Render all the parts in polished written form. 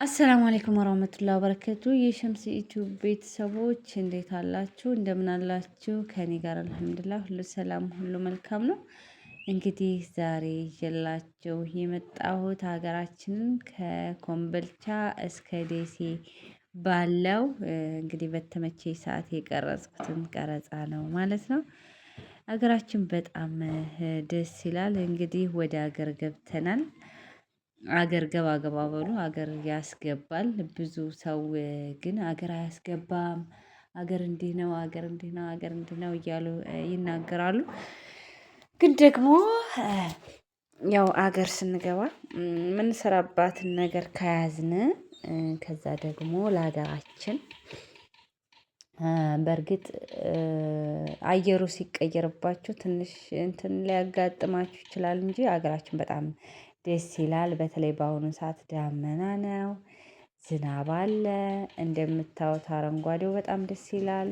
السلام عليكم ورحمة الله وبركاته። የሸምስ ዩቲዩብ ቤተሰቦች እንዴት አላችሁ? እንደምን አላችሁ? ከኔ ጋር الحمد لله ሁሉ ሰላም፣ ሁሉ መልካም ነው። እንግዲህ ዛሬ ይዤላችሁ የመጣሁት ሀገራችንን ከኮምቦልቻ እስከ ደሴ ባለው እንግዲህ በተመቼ ሰዓት የቀረጽኩትን ቀረጻ ነው ማለት ነው። ሀገራችን በጣም ደስ ይላል። እንግዲህ ወደ ሀገር ገብተናል። አገር ገባ ገባ በሉ አገር ያስገባል። ብዙ ሰው ግን አገር አያስገባም፣ አገር እንዲህ ነው፣ አገር እንዲህ ነው፣ አገር እንዲህ ነው እያሉ ይናገራሉ። ግን ደግሞ ያው አገር ስንገባ የምንሰራባትን ነገር ከያዝን ከዛ ደግሞ ለሀገራችን በእርግጥ አየሩ ሲቀየርባችሁ ትንሽ እንትን ሊያጋጥማችሁ ይችላል እንጂ ሀገራችን በጣም ደስ ይላል። በተለይ በአሁኑ ሰዓት ዳመና ነው፣ ዝናብ አለ። እንደምታዩት አረንጓዴው በጣም ደስ ይላል።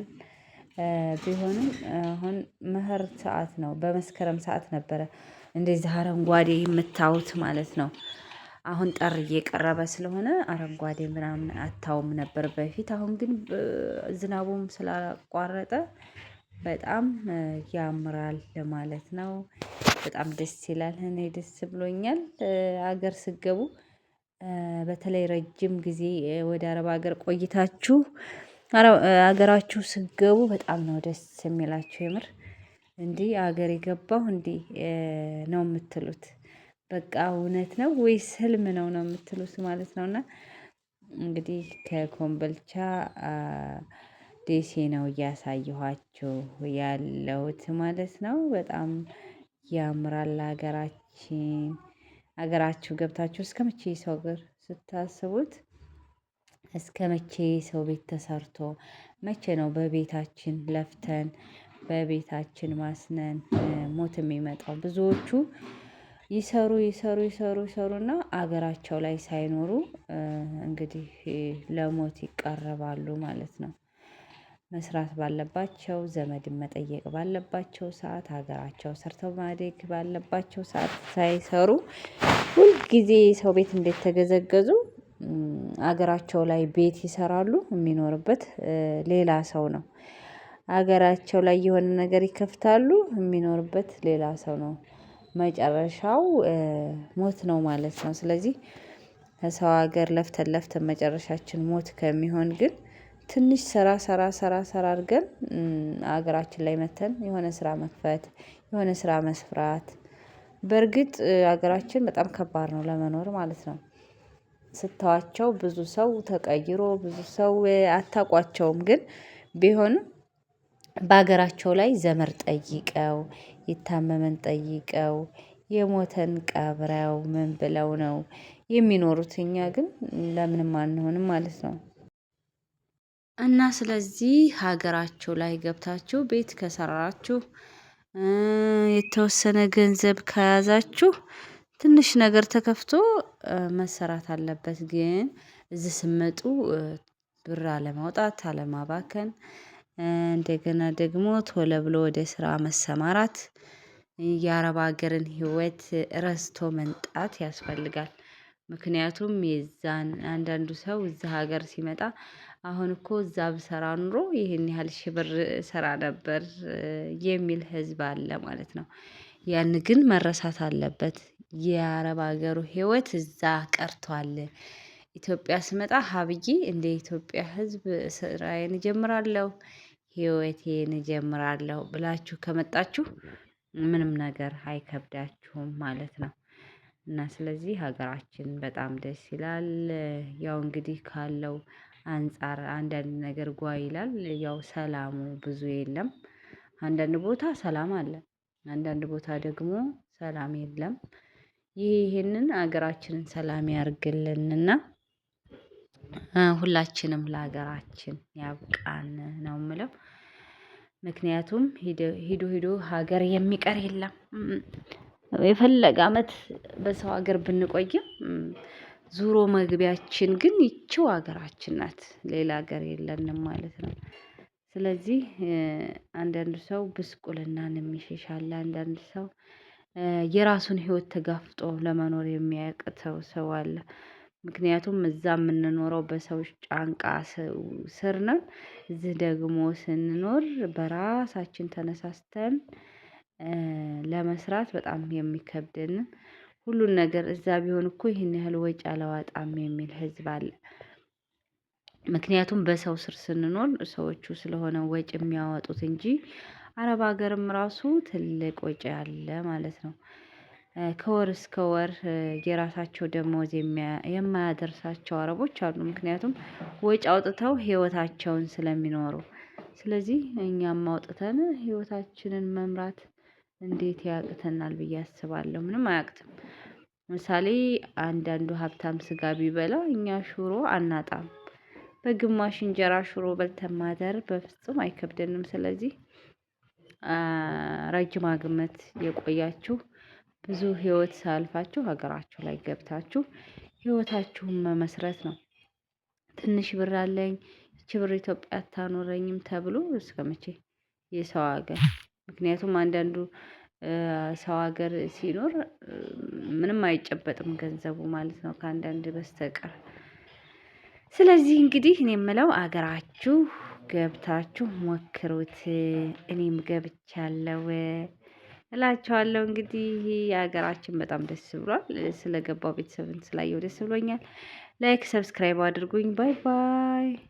ቢሆንም አሁን መኸር ሰዓት ነው። በመስከረም ሰዓት ነበረ እንደዚህ አረንጓዴ የምታዩት ማለት ነው። አሁን ጠር እየቀረበ ስለሆነ አረንጓዴ ምናምን አታውም ነበር በፊት። አሁን ግን ዝናቡም ስላቋረጠ በጣም ያምራል ለማለት ነው። በጣም ደስ ይላል። እኔ ደስ ብሎኛል። አገር ስገቡ በተለይ ረጅም ጊዜ ወደ አረብ ሀገር ቆይታችሁ አገራችሁ ስገቡ በጣም ነው ደስ የሚላችሁ። የምር እንዲህ አገር የገባሁ እንዲህ ነው የምትሉት። በቃ እውነት ነው ወይስ ህልም ነው ነው የምትሉት ማለት ነው። እና እንግዲህ ከኮምቦልቻ ደሴ ነው እያሳየኋችሁ ያለሁት ማለት ነው። በጣም ያምራል ሀገራችን። ሀገራችሁ ገብታችሁ እስከ መቼ ሰው ሀገር ስታስቡት እስከ መቼ ሰው ቤት ተሰርቶ መቼ ነው በቤታችን ለፍተን በቤታችን ማስነን ሞት የሚመጣው? ብዙዎቹ ይሰሩ ይሰሩ ይሰሩ ይሰሩና አገራቸው ላይ ሳይኖሩ እንግዲህ ለሞት ይቃረባሉ ማለት ነው። መስራት ባለባቸው ዘመድን መጠየቅ ባለባቸው ሰዓት ሀገራቸው ሰርተው ማደግ ባለባቸው ሰዓት ሳይሰሩ ሁልጊዜ ሰው ቤት እንዴት ተገዘገዙ አገራቸው ላይ ቤት ይሰራሉ፣ የሚኖርበት ሌላ ሰው ነው። አገራቸው ላይ የሆነ ነገር ይከፍታሉ፣ የሚኖርበት ሌላ ሰው ነው። መጨረሻው ሞት ነው ማለት ነው። ስለዚህ ከሰው ሀገር ለፍተን ለፍተን መጨረሻችን ሞት ከሚሆን ግን ትንሽ ስራ ሰራ ሰራ ሰራ አድርገን ሀገራችን ላይ መተን የሆነ ስራ መክፈት የሆነ ስራ መስራት። በእርግጥ ሀገራችን በጣም ከባድ ነው ለመኖር ማለት ነው። ስታዋቸው ብዙ ሰው ተቀይሮ ብዙ ሰው አታውቋቸውም፣ ግን ቢሆንም በሀገራቸው ላይ ዘመር ጠይቀው የታመመን ጠይቀው የሞተን ቀብረው ምን ብለው ነው የሚኖሩት። እኛ ግን ለምንም አንሆንም ማለት ነው። እና ስለዚህ ሀገራችሁ ላይ ገብታችሁ ቤት ከሰራችሁ የተወሰነ ገንዘብ ከያዛችሁ ትንሽ ነገር ተከፍቶ መሰራት አለበት። ግን እዚህ ስመጡ ብር አለማውጣት አለማባከን፣ እንደገና ደግሞ ቶሎ ብሎ ወደ ስራ መሰማራት፣ የአረብ ሀገርን ህይወት ረስቶ መንጣት ያስፈልጋል። ምክንያቱም የዛን አንዳንዱ ሰው እዛ ሀገር ሲመጣ አሁን እኮ እዛ ብሰራ ኑሮ ይህን ያህል ሺህ ብር ሰራ ነበር የሚል ህዝብ አለ ማለት ነው። ያን ግን መረሳት አለበት። የአረብ ሀገሩ ህይወት እዛ ቀርቷል። ኢትዮጵያ ስመጣ ሀብዬ እንደ ኢትዮጵያ ህዝብ ስራዬን እጀምራለሁ፣ ህይወቴን እጀምራለሁ ብላችሁ ከመጣችሁ ምንም ነገር አይከብዳችሁም ማለት ነው። እና ስለዚህ ሀገራችን በጣም ደስ ይላል። ያው እንግዲህ ካለው አንፃር አንዳንድ ነገር ጓ ይላል። ያው ሰላሙ ብዙ የለም። አንዳንድ ቦታ ሰላም አለ፣ አንዳንድ ቦታ ደግሞ ሰላም የለም። ይህንን ሀገራችንን ሰላም ያርግልንና ሁላችንም ለሀገራችን ያብቃን ነው የምለው። ምክንያቱም ሂዶ ሂዶ ሀገር የሚቀር የለም። የፈለገ አመት በሰው ሀገር ብንቆይም ዙሮ መግቢያችን ግን ይቺው ሀገራችን ናት። ሌላ ሀገር የለንም ማለት ነው። ስለዚህ አንዳንዱ ሰው ብስቁልናን የሚሸሽ አለ። አንዳንድ ሰው የራሱን ህይወት ተጋፍጦ ለመኖር የሚያቅተው ሰው አለ። ምክንያቱም እዛ የምንኖረው በሰው ጫንቃ ስር ነን። እዚህ ደግሞ ስንኖር በራሳችን ተነሳስተን ለመስራት በጣም የሚከብድን ሁሉን ነገር እዛ ቢሆን እኮ ይህን ያህል ወጪ አላዋጣም የሚል ህዝብ አለ። ምክንያቱም በሰው ስር ስንኖር ሰዎቹ ስለሆነ ወጪ የሚያወጡት እንጂ አረብ ሀገርም ራሱ ትልቅ ወጪ አለ ማለት ነው። ከወር እስከ ወር የራሳቸው ደሞዝ የማያደርሳቸው አረቦች አሉ። ምክንያቱም ወጪ አውጥተው ህይወታቸውን ስለሚኖሩ። ስለዚህ እኛም አውጥተን ህይወታችንን መምራት እንዴት ያቅተናል ብዬ አስባለሁ። ምንም አያቅትም። ምሳሌ አንዳንዱ ሀብታም ስጋ ቢበላ እኛ ሽሮ አናጣም። በግማሽ እንጀራ ሽሮ በልተን ማደር በፍጹም አይከብደንም። ስለዚህ ረጅም አመት የቆያችሁ ብዙ ህይወት ሳያልፋችሁ ሀገራችሁ ላይ ገብታችሁ ህይወታችሁን መመስረት ነው። ትንሽ ብር አለኝ ይቺ ብር ኢትዮጵያ አታኖረኝም ተብሎ እስከመቼ? የሰው ሀገር ምክንያቱም አንዳንዱ ሰው ሀገር ሲኖር ምንም አይጨበጥም ገንዘቡ ማለት ነው ከአንዳንድ በስተቀር። ስለዚህ እንግዲህ እኔ የምለው አገራችሁ ገብታችሁ ሞክሩት። እኔም ገብቻለሁ እላቸዋለሁ። እንግዲህ የሀገራችን በጣም ደስ ብሏል። ስለገባው ቤተሰብን ስላየው ደስ ብሎኛል። Like subscribe አድርጉኝ። Bye bye።